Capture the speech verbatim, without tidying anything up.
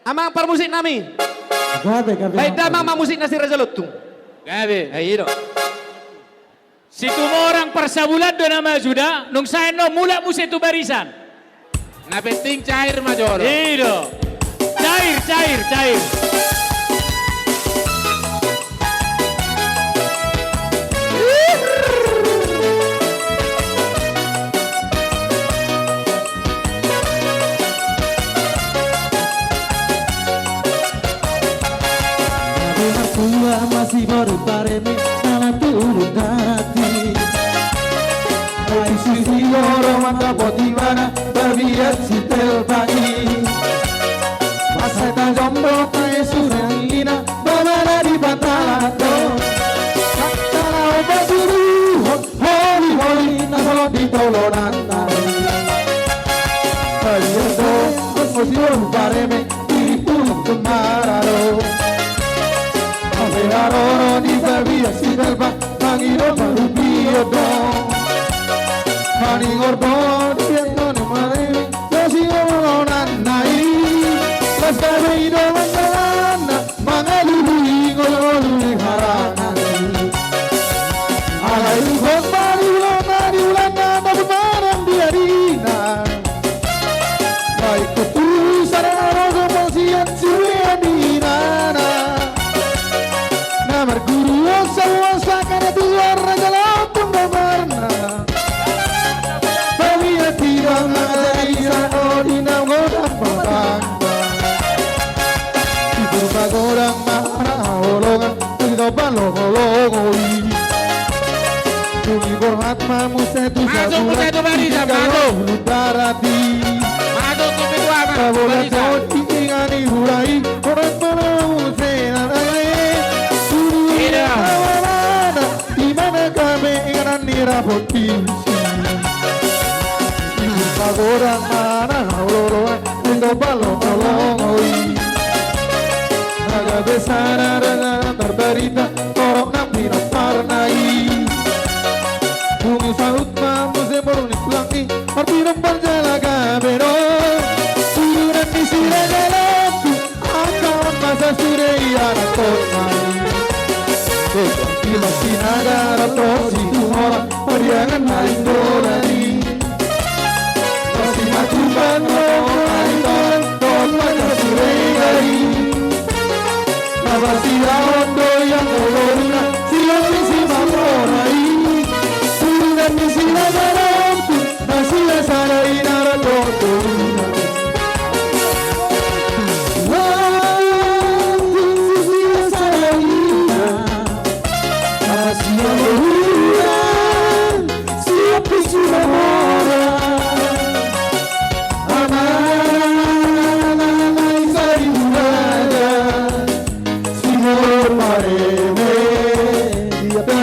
Amang parmusik nami. Gabe, gabe. Baen damang ma musik na si Raja Lontung. Gabe. Ai do. Situmorang Parsabulan do na maju da, nung sae on mulak muse tu barisan. Na penting cair ma jolo. I do. Cair, cair, cair. Gabe martua ma si boru Pareme na laho tu ulu darat i. Ai sisi loro mandapot ibana babiat si Telpang i. Masa tajombo tae suren ina bamana di patalan do. Tala opa suruhon holi-holi na solot di tolonan nai. Babiat do, anggo si boru Pareme diri pulung jomara do. Gabe haroro ni babiat si Telpang mangido parupion do. Maningor do di antong ni Pareme do si tolonan nai. Las gabe i do mandalanna mangalului ngolu-ngolu ni harangan. Alai ruhon ma di ulaonna, di ulaonna dapot manang di adina. Baik keputusan na rojo masian sude di inana. Na marguru osa-osa kana tuan Raja Lontung gomarna. Babiat i do na jadi sano di na godang patang. Di Purba godang ma haraolongan, di Toba loho-loho i. Dung i borhat ma muse tu Sabulan, masuk muse tu barisan, di Tegalau masuk. Ulu darat i. Masuk tu Pidua ma, Sabulan barisan. Di ingan ni hula i, borhat ma muse na nai. Ida. Di mana gabe inganan ni rapotis i. Pagodang ma na olo-oloan, di Toba loho-loho i. Na gabe sada raja na tarbarita, torop nang pinamparna i. Dung i saut ma muse boru ni tulang i, marpinompar jala gabe do. Turunan ni si Raja Lontung. Angka on masa sude ianakhon nai. Di Sinaga rap dohot Situmorang, Pariangan, Nainggolan i. Di Simatupang rap dohot Nainggolan, dohot Pancasila i. Na pasiahon do i angka boruna, si Lontung Simanjorang i. Turunan ni si Raja Lontung. Nasida sada ina rap dohot boru. Nasida sada ina. Nasida boru. Siap di Sumbawa. Anak-anak Saribu Raja. Siborhat ma reme. Siap di